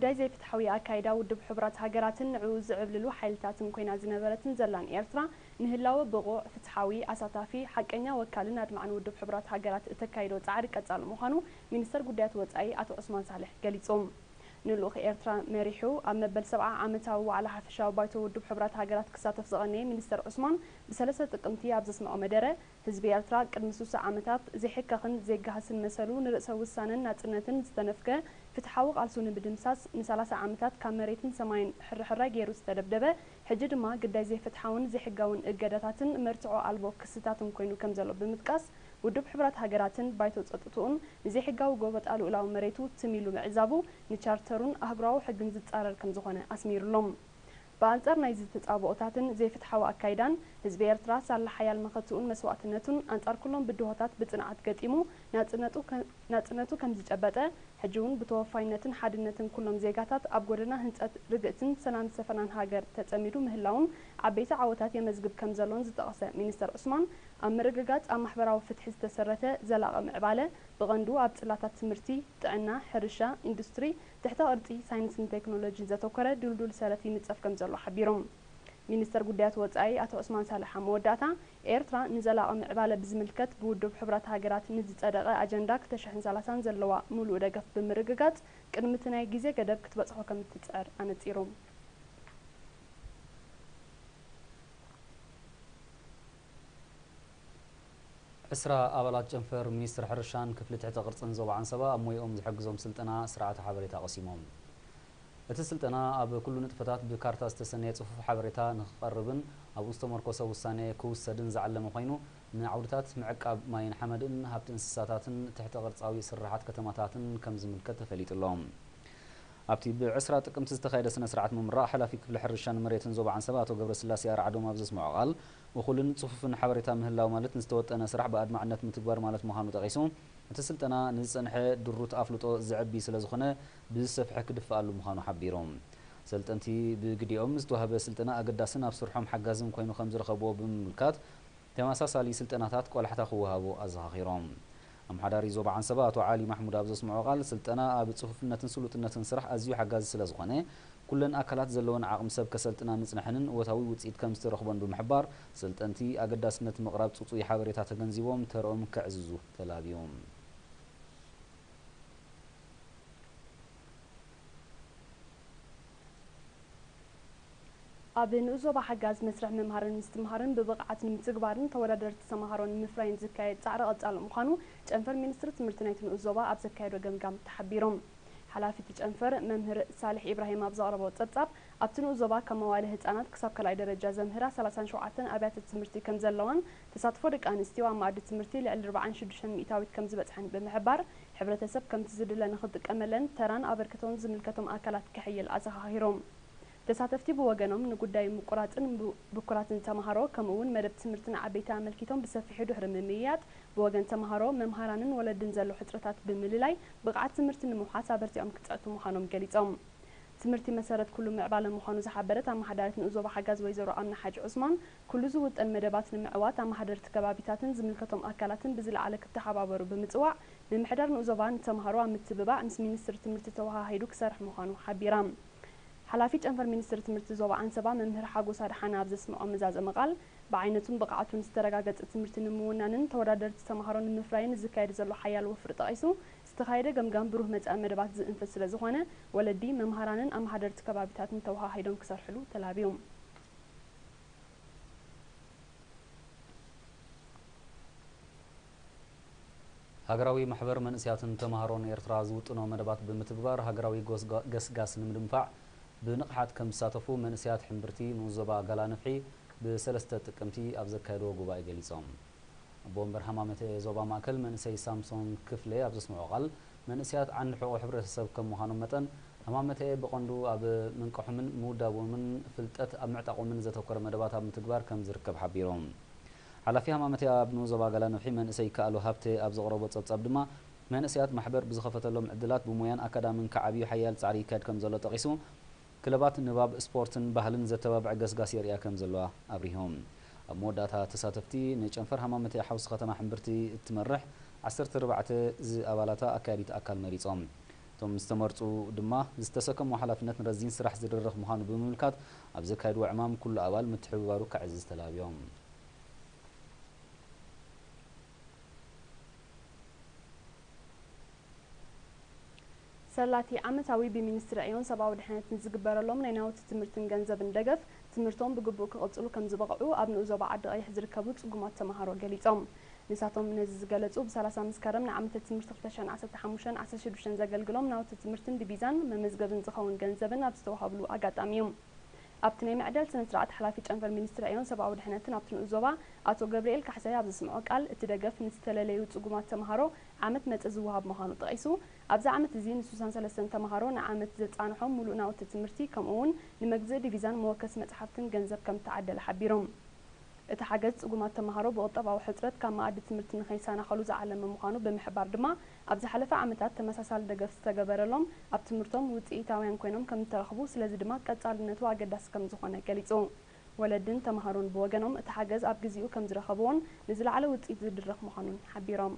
ጉዳይ ዘይፍትሓዊ ኣካይዳ ውድብ ሕቡራት ሃገራትን ንዕኡ ዝዕብልሉ ሓይልታትን ኮይና ዝነበረትን ዘላን ኤርትራ፣ ንህላወ ብቑዕ፣ ፍትሓዊ፣ ኣሳታፊ፣ ሓቀኛ ወካልን ኣድማዕን ውድብ ሕቡራት ሃገራት እተካይዶ ጻዕሪ ቀጻሊ ምዃኑ ሚኒስተር ጉዳያት ወጻኢ ኣቶ ዑስማን ሳልሕ ገሊጹ። ንልኡኽ ኤርትራ መሪሑ ኣብ መበል ሰብዓ ዓመታዊ ዋዕላ ሓፈሻዊ ባይቶ ውድብ ሕቡራት ሃገራት ክሳተፍ ዝቐነየ ሚኒስተር ዑስማን፣ ብሰለስተ ጥቅምቲ ኣብ ዘስምዖ መደረ፣ ህዝቢ ኤርትራ ቅድሚ ስሳ ዓመታት ዘይሕከኽን ዘይገሃስን መሰሉ ንርእሰ ውሳነን ናጽነትን ዝተነፍገ ፍትሓዊ ቃልሱ ንምድምሳስ ንሰላሳ ዓመታት ካብ መሬትን ሰማይን ሕርሕራይ ገይሩ ዝተደብደበ፣ ሕጂ ድማ ግዳይ ዘይፍትሓውን ዘይሕጋውን እገዳታትን መርትዖ ኣልቦ ክስታትን ኮይኑ ከም ዘሎ ብምጥቃስ፣ ውድብ ሕቡራት ሃገራትን ባይቶ ጸጥትኡን ንዘይሕጋዊ ጎበጣ ልኡላዊ መሬቱ ትም ኢሉ ምዕዛቡ ንቻርተሩን ኣህጉራዊ ሕግን ዝጻረር ከም ዝኾነ ኣስሚሩሎም። ብኣንጻር ናይዚ ተጻብኦታትን ዘይፍትሓዊ ኣካይዳን፣ ህዝቢ ኤርትራ ሳላ ሓያል መኸትኡን መስዋእትነቱን ኣንጻር ኩሎም ብድሆታት ብጽንዓት ገጢሙ ናጽነቱ ከ-፣ ናጽነቱ ከም ዝጨበጠ፣ ሕጂ እውን ብተወፋይነትን ሓድነትን ኩሎም ዜጋታት ኣብ ጎደና ህንጸት ርግእትን ሰላም ዝሰፈናን ሃገር ተጸሚዱ ምህላውን ዓበይቲ ዓወታት የመዝግብ ከም ዘሎን ዝጠቐሰ ሚኒስተር ዑስማን፣ ኣብ ምርግጋጽ ኣብ ማሕበራዊ ፍትሒ ዝተሰረተ ዘላቒ ምዕባለ ብቐንዱ ኣብ ጽላታት ትምህርቲ፣ ጥዕና፣ ሕርሻ፣ ኢንዱስትሪ፣ ትሕተ ቅርጺ፣ ሳይንስን ቴክኖሎጂን ዘተኮረ ድልዱል ሰረት ይንጸፍ ከም ዘሎ ሓቢሮም። ሚኒስተር ጉዳያት ወጻኢ ኣቶ ዑስማን ሳልሕ ኣብ መወዳእታ፣ ኤርትራ ንዘላቒ ምዕባለ ብዝምልከት ብውድብ ሕቡራት ሃገራት ንዝጸደቐ ኣጀንዳ ክልተ ሽሕን ሰላሳን ዘለዋ ምሉእ ደገፍ ብምርግጋጽ፣ ቅድሚ እቲ ናይ ግዜ ገደብ ክትበጽሖ ከም እትጽዕር ኣነጺሮም። ዕስራ ኣባላት ጨንፈር ሚኒስትሪ ሕርሻን ክፍሊ ትሕተ ቅርጽን ዞባ ዓንሰባ ኣብ ሞይኦም ዝሕግዞም ስልጠና ስርዓተ ሓበሬታ ቀሲሞም። እቲ ስልጠና ኣብ ኩሉ ንጥፈታት ብካርታ ዝተሰነየ ጽፉፍ ሓበሬታ ንኽቐርብን ኣብኡ ዝተመርኮሰ ውሳኔ ክውሰድን ዝዓለመ ኮይኑ፣ ንዓውድታት ምዕቃብ ማይን ሓመድን ሃብቲ እንስሳታትን ትሕተ ቅርጻዊ ስርሓት ከተማታትን ከም ዝምልከት ተፈሊጡ ኣሎ። ኣብቲ ብዕስራ ጥቅምቲ ዝተኻየደ ስነ ስርዓት ምምራቕ ሓላፊ ክፍሊ ሕርሻን መሬትን ዞባ ዓንሰባ ኣቶ ገብረስላሴ ኣርዓዶም ኣብ ዘስምዖ ቃል፣ እኹልን ጽፉፍን ሓበሬታ ምህላው ማለት ንዝተወጠነ ስራሕ ብኣድማዕነት ምትግባር ማለት ምዃኑ ጠቒሱ፣ እቲ ስልጠና ንዝጸንሐ ድሩት ኣፍልጦ ዘዕቢ ስለ ዝኾነ ብዝሰፍሐ ክድፍኣሉ ምዃኑ ሓቢሩ። ሰልጠንቲ ብግዲኦም ዝተዋህበ ስልጠና ኣገዳስን ኣብ ስርሖም ሓጋዝን ኮይኑ ከም ዝረኸብዎ ብምምልካት፣ ተመሳሳሊ ስልጠናታት ቆላሕታ ክወሃቡ ኣዘኻኺሮም። ኣመሓዳሪ ዞባ ዓንሰባ ኣቶ ዓሊ ማሕሙድ ኣብ ዘስምዖ ቃል፣ ስልጠና ኣብ ጽፉፍነትን ስሉጥነትን ስራሕ ኣዝዩ ሓጋዚ ስለ ዝኾነ፣ ኩለን ኣካላት ዘለወን ዓቕሚ ሰብ ከሰልጥና ምጽንሐንን እወታዊ ውጽኢት ከም ዝተረኽቦን ብምሕባር፣ ሰልጠንቲ ኣገዳስነት ምቕራብ ጽጹይ ሓበሬታ ተገንዚቦም ተርኦም ከዕዝዙ ተላብዮም። ኣብ ንኡስ ዞባ ሓጋዝ መስርሕ ምምሃርን ምስትምሃርን ብብቕዓት ንምትግባርን ተወዳደርቲ ተመሃሮ ንምፍራይን ዝካየድ ጻዕሪ ቀጻሊ ምዃኑ ጨንፈር ሚኒስትሪ ትምህርቲ ናይቲ ንኡስ ዞባ ኣብ ዘካየዶ ገምጋም ተሓቢሮም። ሓላፊ እቲ ጨንፈር መምህር ሳልሕ ኢብራሂም ኣብ ዘቕረቦ ጸብጻብ፣ ኣብቲ ንኡስ ዞባ ካብ መዋእለ ህጻናት ክሳብ ካልኣይ ደረጃ ዘምህራ ሰላሳን ሸውዓተን ኣብያተ ትምህርቲ ከም ዘለዋን፣ ተሳትፎ ደቂ ኣንስትዮ ኣብ መኣዲ ትምህርቲ ልዕሊ ኣርባዓን ሽዱሽተን ሚእታዊት ከም ዝበጽሐን ብምሕባር፣ ሕብረተሰብ ከምቲ ዝድለ ንኽጥቀመለን ተራን ኣበርክቶን ዝምልከቶም ኣካላት ክሕይል ኣዘኻኺሮም። ተሳተፍቲ ብወገኖም፣ ንጉዳይ ምቁራጽን ብ-፣ ብኩራትን ተመሃሮ፣ ከምኡ እውን መደብ ትምህርቲ ንዓበይቲ ኣመልኪቶም ብሰፊሑ ድሕሪ ምምይያጥ፣ ብወገን ተመሃሮ፣ መምሃራንን ወለድን ዘሎ ሕጽረታት ብምልላይ፣ ብቕዓት ትምህርቲ ንምውሓስ ኣበርቲዖም ክጽዕቱ ምዃኖም ገሊጾም። ትምህርቲ መሰረት ኩሉ ምዕባለ ምዃኑ ዝሓበረት ኣመሓዳሪት ንኡስ ዞባ ሓጋዝ ወይዘሮ ኣምና ሓጂ ዑስማን፣ ኩሉ ዝውጠን መደባት ንምዕዋት ኣመሓደርቲ ከባቢታትን ዝምልከቶም ኣካላትን ብዝለዓለ ክተሓባበሩ ብምጽዋዕ፣ ምምሕዳር ንኡስ ዞባ ንተምሃሮ ኣብ ምትብባዕ ምስ ሚኒስትሪ ትምህርቲ ተወሃሂዱ ክሰርሕ ምዃኑ ሓቢራ። ሓላፊ ጨንፈር ሚኒስትሪ ትምህርቲ ዞባ ዓንሰባ መምህር ሓጎስ ኣድሓነ ኣብ ዘስምዖ መዛዘሚ ቃል፣ ብዓይነቱን ብቕዓቱን ዝተረጋገጸ ትምህርቲ ንምውናንን ተወዳደርቲ ተምሃሮ ንምፍራይን ዝካየድ ዘሎ ሓያል ወፍሪ ጠቒሱ፣ ዝተኻየደ ገምጋም ብሩህ መጻኢ መደባት ዝእንፍት ስለ ዝኾነ፣ ወለዲ፣ መምሃራንን ኣመሓደርቲ ከባቢታትን ተወሃሂዶም ክሰርሕሉ ተላብዩ። ሃገራዊ ማሕበር መንእስያትን ተምሃሮን ኤርትራ ዝውጥኖ መደባት ብምትግባር ሃገራዊ ጎስጋ-፣ ገስጋስ ንምድንፋዕ ብንቕሓት ከም ዝሳተፉ መንእስያት ሕምብርቲ ንኡስ ዞባ ጋላ ነፍሒ ብሰለስተ ጥቅምቲ ኣብ ዘካየድዎ ጉባኤ ገሊጾም። ኣቦ ወንበር ሃማመተ ዞባ ማእከል መንእሰይ ሳምሶን ክፍለ ኣብ ዘስምዖ ቃል፣ መንእስያት ዓንዲ ሕቖ ሕብረተሰብ ከም ምዃኖም መጠን፣ ሃማመተ ብቐንዱ ኣብ ምንቃሖምን ምውዳቦምን ፍልጠት ኣብ ምዕጣቖምን ዘተኮረ መደባት ኣብ ምትግባር ከም ዝርከብ ሓቢሮም። ሓላፊ ሃማመተ ኣብ ንኡስ ዞባ ጋላ ነፍሒ መንእሰይ ይከኣሎ ሃብተ ኣብ ዘቕረቦ ጸብጻብ ድማ፣ መንእሰያት ማሕበር ብዝኸፈተሎም ዕድላት ብሞያን ኣካዳምን ክዓብዩ ሓያል ጻዕሪ ይካየድ ከም ዘሎ ጠቒሱ፣ ክለባት ንባብ፣ ስፖርትን ባህልን ዘተባብዐ ገስጋስ የርእያ ከም ዘለዋ ኣብሪሆም። ኣብ መወዳእታ ተሳተፍቲ ንጨንፈር ሃማመተ ሓውሲ ከተማ ሕምብርቲ እትመርሕ ዓሰርተ ኣርባዕተ ዝኣባላታ ኣካያዲት ኣካል መሪጾም። እቲ እቶም ዝተመርፁ ድማ ዝተሰከምዎ ሓላፍነት ንረዚን ስራሕ ዝድርኽ ምዃኑ ብምምልካት፣ ኣብ ዘካየድዎ ዕማም ኩሉ ኣባል ምትሕብባሩ ከዕዝዝ ተላብዮም። ሰላቲ ዓመታዊ ብሚኒስትሪ ዕዮን ሰብኣዊ ድሕነትን ዝግበረሎም ናይ ናውቲ ትምህርትን ገንዘብን ደገፍ፣ ትምህርቶም ብግቡእ ክቕጽሉ ከም ዝበቕዑ ኣብ ንኡስ ዞባ ዓዲ ቀይሕ ዝርከቡ ጽጉማት ተመሃሮ ገሊጾም። ንሳቶም ነዚ ዝገለጹ፣ ብ30 መስከረም ንዓመተ ትምህርቲ ክልተ ሽሕን ዓሰርተ ሓሙሽተን ዓሰርተ ሽዱሽተን ዘገልግሎም ናውቲ ትምህርትን ዲቪዛን መመዝገብን ዝኸውን ገንዘብን ኣብ ዝተዋሃብሉ ኣጋጣሚ እዩ። ኣብቲ ናይ መዕደል ስነ ስርዓት፣ ሓላፊ ጨንፈር ሚኒስትሪ ዕዮን ሰብኣዊ ድሕነትን ኣብቲ ንኡስ ዞባ ኣቶ ገብርኤል ካሕሳይ ኣብ ዘስምዖ ቃል፣ እቲ ደገፍ ንዝተለለዩ ጽጉማት ተመሃሮ ዓመት መጸ ዝወሃብ ምዃኑ ጠቒሱ፣ ኣብዚ ዓመት እዚ ን63 ተመሃሮ ንዓመት ዘጻንሖም ሙሉእ ናውቲ ትምህርቲ፣ ከምኡ እውን ንመግዝኢ ዲቪዛን መወከሲ መጽሓፍትን ገንዘብ ከም እተዓደለ ሓቢሮም። እቲ ሓገዝ ጽጉማት ተመሃሮ ብቑጠባዊ ሕጽረት ካብ መኣዲ ትምህርቲ ንኸይሰናኸሉ ዝዓለመ ምዃኑ ብምሕባር ድማ፣ ኣብ ዝሓለፈ ዓመታት ተመሳሳሊ ደገፍ ዝተገበረሎም ኣብ ትምህርቶም ውጽኢታውያን ኮይኖም ከም ዝተረኽቡ፣ ስለዚ ድማ ቀጻልነቱ ኣገዳሲ ከም ዝኾነ ገሊጹ። ወለድን ተመሃሮን ብወገኖም እቲ ሓገዝ ኣብ ግዜኡ ከም ዝረኸብዎን ንዝለዓለ ውጽኢት ዝድረኽ ምዃኑን ሓቢሮም።